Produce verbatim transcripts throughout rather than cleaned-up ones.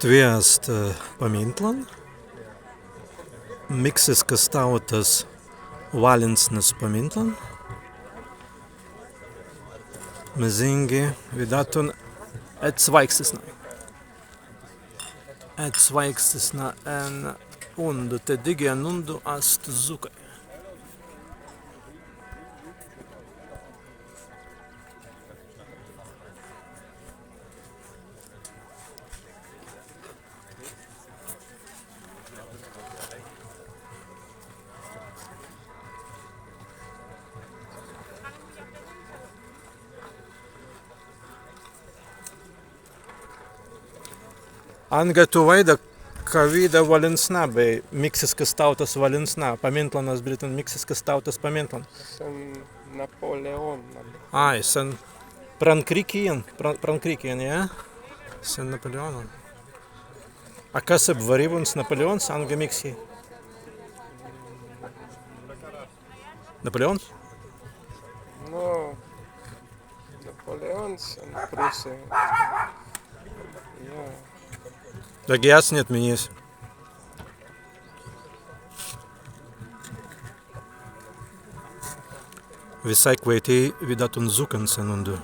Stwi ast, eh, pamintlan. Miksiskas tāutas walinsnas pamintlan. Mazīngi widātun etswāikstisna. Etswāikstisna en undu, tēt dīgi en undu ast zukkai. Anga tū waīda, kawīda walinsna bēi, miksiskas tāutas walinsna, pamintlan, as birrin, miksiskas tāutas pamintlan. Sen Napoleonan. Ai, sen Prankrīkijan, Pran-, Prankrīkijan, jā? Sen Napoleonan. A kas ebwārīwuns Napoleons anga Miksjai? Napoleons? Nu, Napoleons en Prūsai. Jā. Beggi as ni etminnis. Wisāi kwaitēi widātun zukkans en undu.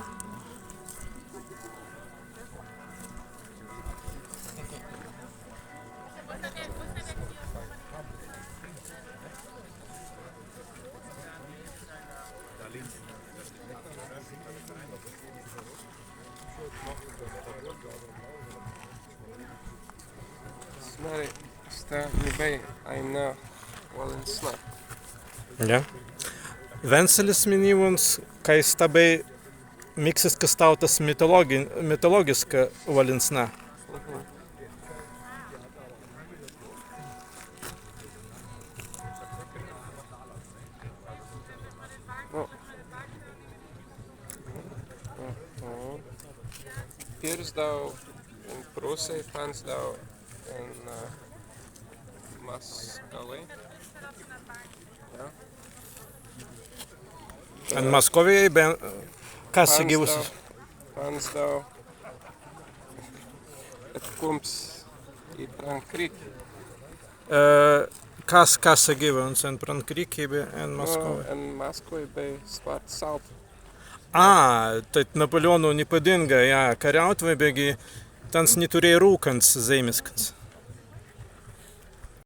As mēri, sta ni bēi aīna walinsna. Jā. Wenselis minīwuns, kāi sta bēi miksiskas tāutas mitologi-, mitologiska walinsna. Mhm. Nu. Mhm. Pirzdau en Prūsai, panzdau en, ā, Maskawai. Jā. En Maskawai, be, kas segīwuns? Panzdau. Panzdau. Etkūmps iz Prankrīki. Ā, kas, kas segīwuns en Prankrīki be en Maskawai? Nu, en Maskawai bēi swārts salts. Ā, tēt Napoleonu ni padīnga, jā, karjautwei, beggi tāns ni turēi rūkans zemmiskans.